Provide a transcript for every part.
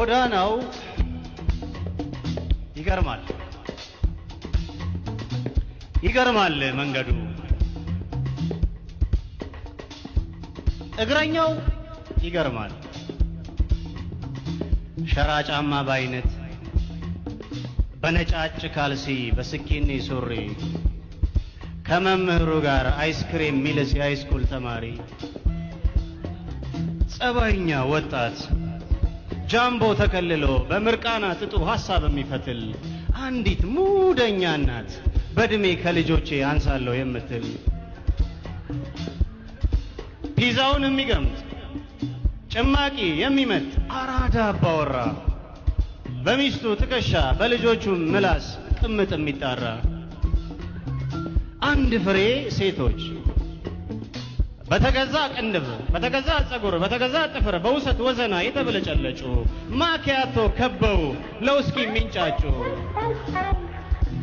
ጎዳናው ይገርማል፣ ይገርማል መንገዱ። እግረኛው ይገርማል። ሸራ ጫማ በአይነት፣ በነጫጭ ካልሲ፣ በ skinny ሱሪ፣ ከመምህሩ ጋር አይስክሬም ሚልስ የ high school ተማሪ፣ ጸባይኛ ወጣት ጃምቦ ተከልሎ በምርቃና ጥጡ ሐሳብ የሚፈትል፣ አንዲት ሙደኛ እናት በእድሜ ከልጆቼ አንሳለሁ የምትል፣ ፒዛውን የሚገምጥ፣ ጭማቂ የሚመጥ አራዳ አባወራ፣ በሚስቱ ትከሻ በልጆቹ ምላስ ቅምጥ የሚጣራ፣ አንድ ፍሬ ሴቶች በተገዛ ቅንድብ፣ በተገዛ ጸጉር፣ በተገዛ ጥፍር፣ በውሰት ወዘና የተበለጨለጩ፣ ማኪያቶ ከበው ለውስኪ የሚንጫጩ፣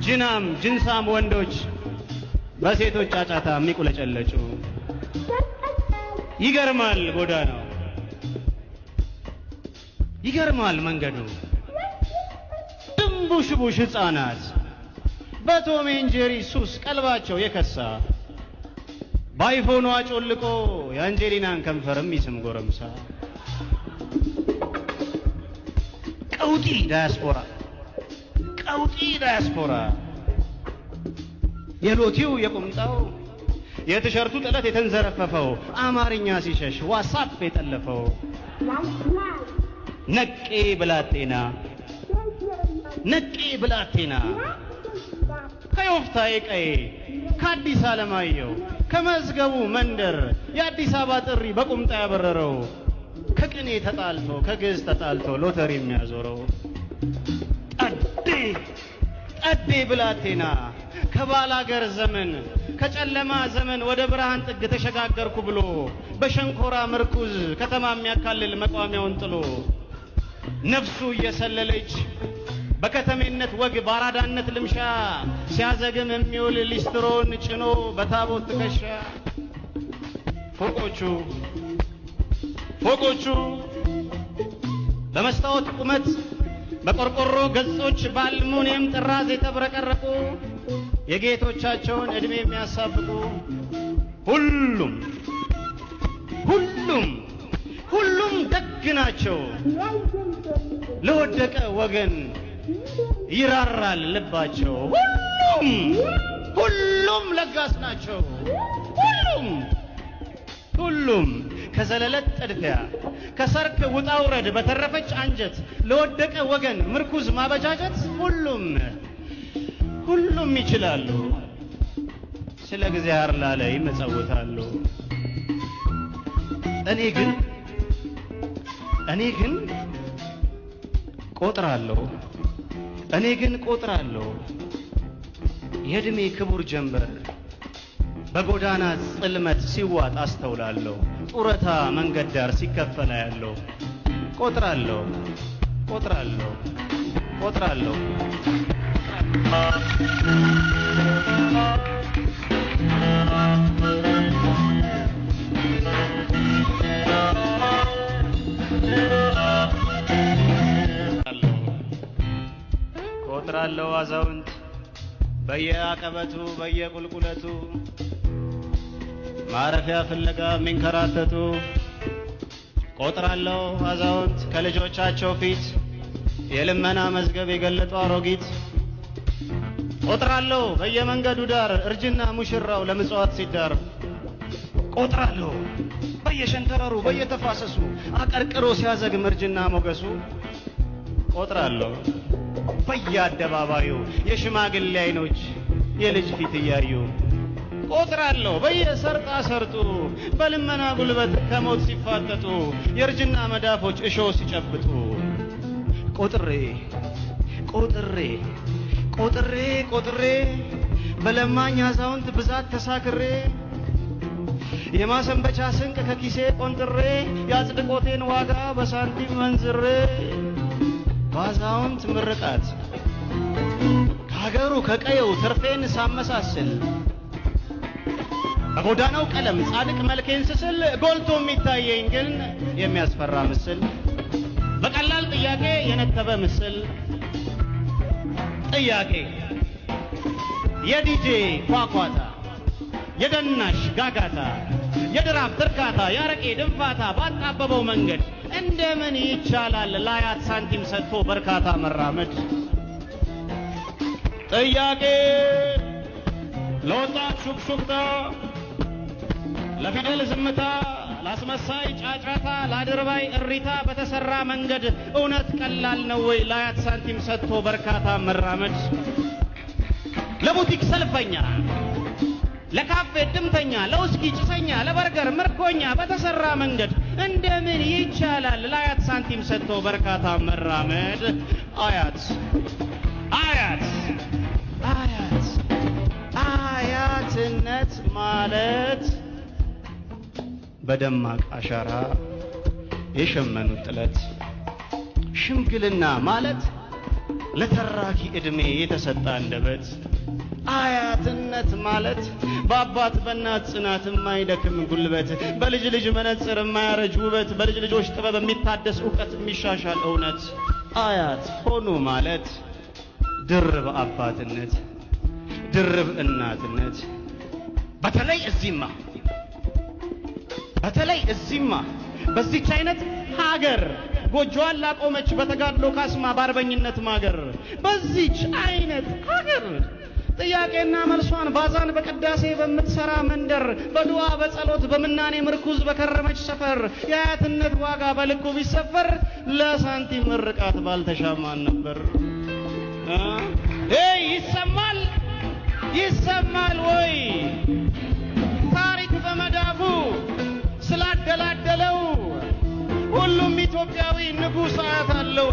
ጅናም ጅንሳም ወንዶች በሴቶች ጫጫታ የሚቁለጨለጩ። ይገርማል ጎዳናው፣ ይገርማል መንገዱ። ድንቡሽቡሽ ሕፃናት በ Tom and Jerry ሱስ ቀልባቸው የከሳ፣ በአይፎኑ አጮልቆ የአንጀሊናን ከንፈር የሚስም ጎረምሳ፣ ቀውጢ ዳያስፖራ፣ ቀውጢ ዳያስፖራ፣ የሎቲው የቁምጣው የቲሸርቱ ጥለት የተንዘረፈፈው፣ አማርኛ ሲሸሽ what's up የጠለፈው ነቄ ብላቴና፣ ነቄ ብላቴና ከዮፍታሔ ቀዬ፣ ከአዲስ አለማየሁ፣ ከመዝገቡ መንደር የአዲስ አበባ ጥሪ በቁምጣ ያበረረው፣ ከቅኔ ተጣልቶ ከግዕዝ ተጣልቶ ሎተሪ የሚያዞረው ጠዴ ጠዴ ብላቴና ከባላገር ዘመን ከጨለማ ዘመን ወደ ብርሃን ጥግ ተሸጋገርኩ ብሎ በሸንኮራ ምርኩዝ ከተማ የሚያካልል መቋሚያውን ጥሎ፣ ነፍሱ እየሰለለች በከተሜነት ወግ ባራዳነት ልምሻ ሲያዘግም የሚውል ሊስትሮን ጭኖ በታቦት ትከሻ። ፎቆቹ ፎቆቹ በመስታወት ቁመት፣ በቆርቆሮ ገጾች፣ በአልሙኒየም ጥራዝ የተብረቀረቁ፣ የጌቶቻቸውን ዕድሜ የሚያሳብቁ፣ ሁሉም ሁሉም ሁሉም ደግ ናቸው። ለወደቀ ወገን ይራራል ልባቸው። ሁሉም ሁሉም ለጋስ ናቸው። ሁሉም ሁሉም ከዘለለት ጥድፊያ ከሰርክ ውጣ ውረድ በተረፈች አንጀት ለወደቀ ወገን ምርኩዝ ማበጃጀት ሁሉም ሁሉም ይችላሉ። ስለ እግዚአብሔር ላለ ይመጸውታሉ። እኔ ግን እኔ ግን ቆጥራለሁ፣ እኔ ግን ቆጥራለሁ የእድሜ ክቡር ጀንበር በጎዳና ጽልመት ሲዋጥ አስተውላለሁ። ጡረታ መንገድ ዳር ሲከፈላ ያለው ቆጥራለሁ፣ ቆጥራለሁ፣ ቆጥራለሁ። ቆጥራለሁ አዛውንት በየአቀበቱ በየቁልቁለቱ ማረፊያ ፍለጋ የሚንከራተቱ። ቆጥራለሁ አዛውንት ከልጆቻቸው ፊት የልመና መዝገብ የገለጡ አሮጊት። ቆጥራለሁ በየመንገዱ ዳር እርጅና ሙሽራው ለምጽዋት ሲዳር። ቆጥራለሁ በየሸንተረሩ በየተፋሰሱ አቀርቅሮ ሲያዘግም እርጅና ሞገሱ። ቆጥራለሁ በየአደባባዩ የሽማግሌ አይኖች የልጅ ፊት እያዩ። ቆጥራለሁ በየሰርጣ ሰርጡ በልመና ጉልበት ከሞት ሲፋጠጡ የእርጅና መዳፎች እሾህ ሲጨብጡ። ቆጥሬ ቆጥሬ ቆጥሬ ቆጥሬ በለማኝ አዛውንት ብዛት ተሳክሬ፣ የማሰንበቻ ስንቅ ከኪሴ ቆንጥሬ፣ የአጽድቆቴን ዋጋ በሳንቲም መንዝሬ፣ በአዛውንት ምርቃት ከሀገሩ ከቀየው ትርፌን ሳመሳስል፣ በጎዳናው ቀለም ጻድቅ መልኬን ስስል፣ ጎልቶ የሚታየኝ ግን የሚያስፈራ ምስል። በቀላል ጥያቄ የነተበ ምስል። ጥያቄ የዲጄ ኳኳታ፣ የደናሽ ጋጋታ፣ የድራፍት እርካታ፣ የአረቄ ድንፋታ ባጣበበው መንገድ እንደምን ይቻላል ለአያት ሳንቲም ሰጥቶ በርካታ መራመድ? ጥያቄ ለወጣት ሹክሹክታ፣ ለፊደል ዝምታ፣ ለአስመሳይ ጫጫታ፣ ለአድርባይ እሪታ በተሰራ መንገድ እውነት ቀላል ነው ወይ ለአያት ሳንቲም ሰጥቶ በርካታ መራመድ? ለቡቲክ ሰልፈኛ፣ ለካፌ ድምተኛ፣ ለውስኪ ጭሰኛ፣ ለበርገር ምርኮኛ በተሰራ መንገድ እንደምን ይቻላል ለአያት ሳንቲም ሰጥቶ በርካታ መራመድ? አያት አያት አያት አያትነት ማለት በደማቅ አሻራ የሸመኑት ጥለት፣ ሽምግልና ማለት ለተራኪ ዕድሜ የተሰጠ አንደበት፣ አያትነት ማለት በአባት በእናት ጽናት የማይደክም ጉልበት፣ በልጅ ልጅ መነጽር የማያረጅ ውበት፣ በልጅ ልጆች ጥበብ የሚታደስ እውቀት፣ የሚሻሻል እውነት። አያት ሆኑ ማለት ድርብ አባትነት፣ ድርብ እናትነት። በተለይ እዚህማ፣ በተለይ እዚህማ በዚች አይነት ሀገር ጎጆዋን ላቆመች በተጋድሎ ካስማ በአርበኝነት ማገር፣ በዚች አይነት ሀገር ጥያቄና መልሷን ባዛን በቅዳሴ በምትሰራ መንደር፣ በዱዓ በጸሎት በምናኔ ምርኩዝ በከረመች ሰፈር የአያትነት ዋጋ በልኩ ቢሰፈር ለሳንቲም ምርቃት ባልተሻማን ነበር። እ ይሰማል ይሰማል ወይ? ታሪክ በመዳፉ ስላደላደለው ሁሉም ኢትዮጵያዊ ንጉሥ አያት አለው።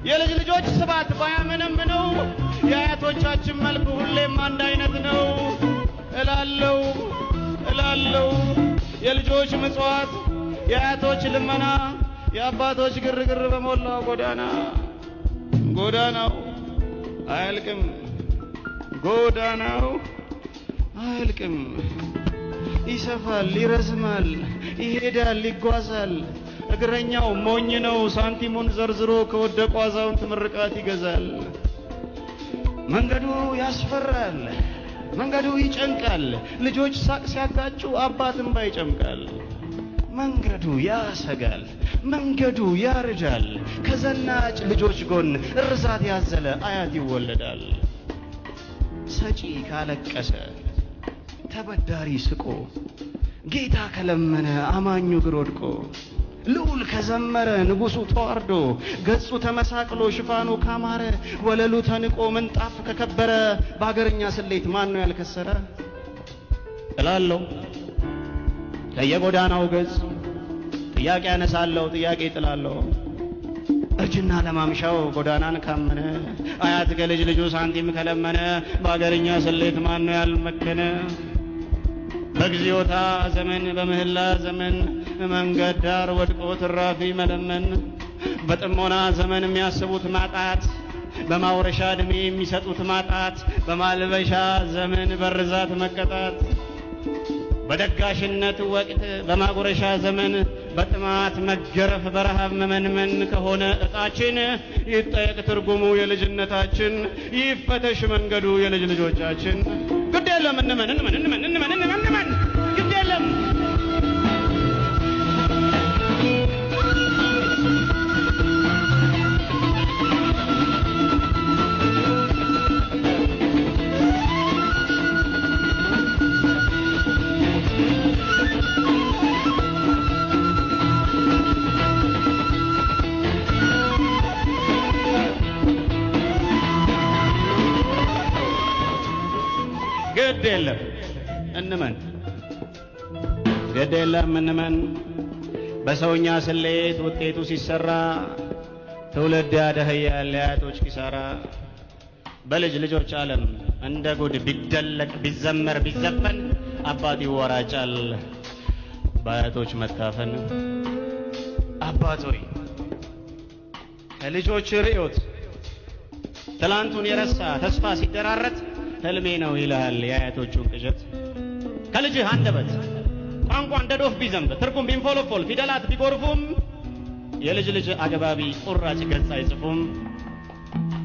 የልጅ ልጆች ስባት ባያመነምነው የአያቶቻችን መልክ ሁሌም አንድ አይነት ነው እላለው እላለው። የልጆች ምጽዋት፣ የአያቶች ልመና፣ የአባቶች ግርግር በሞላው ጎዳና፣ ጎዳናው አያልቅም፣ ጎዳናው አያልቅም። ይሰፋል፣ ይረዝማል፣ ይሄዳል፣ ይጓዛል። እግረኛው ሞኝ ነው፣ ሳንቲሙን ዘርዝሮ ከወደቁ አዛውንት ምርቃት ይገዛል። መንገዱ ያስፈራል፣ መንገዱ ይጨንቃል። ልጆች ሳቅ ሲያጋጩ አባት እንባ ይጨምቃል። መንገዱ ያሰጋል፣ መንገዱ ያርጃል። ከዘናጭ ልጆች ጎን እርዛት ያዘለ አያት ይወለዳል። ሰጪ ካለቀሰ ተበዳሪ ስቆ፣ ጌታ ከለመነ አማኙ እግር ወድቆ፣ ልዑል ከዘመረ ንጉሡ ተዋርዶ፣ ገጹ ተመሳቅሎ ሽፋኑ ካማረ፣ ወለሉ ተንቆ ምንጣፍ ከከበረ፣ በአገርኛ ስሌት ማን ነው ያልከሰረ? እላለሁ ከየጎዳናው ገጽ ጥያቄ ያነሳለሁ፣ ጥያቄ እጥላለሁ። እርጅና ለማምሻው ጎዳናን ካመነ፣ አያት ከልጅ ልጁ ሳንቲም ከለመነ፣ በአገርኛ ስሌት ማን ነው ያልመከነ? በግዚዮታ ዘመን በምህላ ዘመን መንገድ ዳር ወድቆ ትራፊ መለመን፣ በጥሞና ዘመን የሚያስቡት ማጣት፣ በማውረሻ ዕድሜ የሚሰጡት ማጣት፣ በማልበሻ ዘመን በርዛት መቀጣት፣ በደጋሽነት ወቅት በማጉረሻ ዘመን በጥማት መገረፍ በረሃብ መመንመን ከሆነ እጣችን፣ ይጠየቅ ትርጉሙ የልጅነታችን፣ ይፈተሽ መንገዱ የልጅ ልጆቻችን። ግድ የለም እንመን እንመን እንመን እንመን እንመን እንመን፣ ግድ የለም። ግድ የለም እንመን፣ ግድ የለም እንመን። በሰውኛ ስሌት ውጤቱ ሲሰራ ትውልድ ያደህያል የአያቶች ኪሳራ። በልጅ ልጆች ዓለም እንደ ጉድ ቢደለቅ ቢዘመር ቢዘፈን አባት ይወራጫል በአያቶች መታፈን። አባት ሆይ፣ ከልጆች ርዕዮት ትላንቱን የረሳ ተስፋ ሲደራረት ህልሜ ነው ይልሃል የአያቶቹን ቅዠት። ከልጅህ አንደበት ቋንቋ እንደ ዶፍ ቢዘንብ፣ ትርጉም ቢንፎለፎል፣ ፊደላት ቢጎርፉም የልጅ ልጅ አግባቢ ቁራጭ ገጽ አይጽፉም።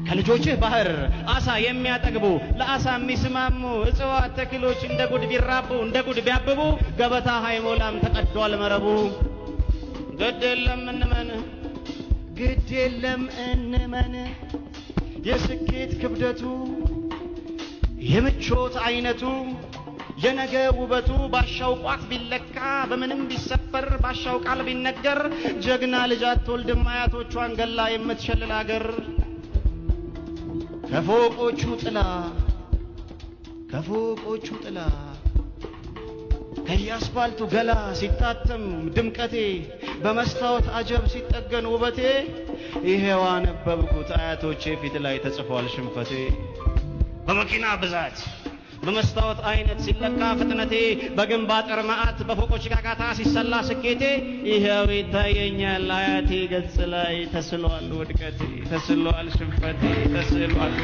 ከልጆችህ ባህር አሳ የሚያጠግቡ፣ ለአሳ የሚስማሙ እጽዋት ተክሎች እንደ ጉድ ቢራቡ፣ እንደ ጉድ ቢያብቡ ገበታ አይሞላም፣ ተቀዷል መረቡ። ግድ የለም እንመን፣ ግድ የለም እንመን፣ የስኬት ክብደቱ፣ የምቾት አይነቱ፣ የነገ ውበቱ ባሻው ቋት ቢለካ፣ በምንም ቢሰፈር፣ ባሻው ቃል ቢነገር ጀግና ልጅ አትወልድም አያቶቿን ገላ የምትሸልል አገር። ከፎቆቹ ጥላ፣ ከፎቆቹ ጥላ፣ ከየአስፋልቱ ገላ ሲታተም ድምቀቴ፣ በመስታወት አጀብ ሲጠገን ውበቴ፣ ይሄው አነበብኩት አያቶቼ ፊት ላይ ተጽፏል ሽንፈቴ። በመኪና ብዛት፣ በመስታወት አይነት ሲለካ ፍጥነቴ፣ በግንብ አጥር መዓት፣ በፎቆች ጋጋታ ሲሰላ ስኬቴ፣ ይኸው ይታየኛል አያቴ ገጽ ላይ ተስሏል ውድቀቴ፣ ተስሏል ሽንፈቴ፣ ተስሏል።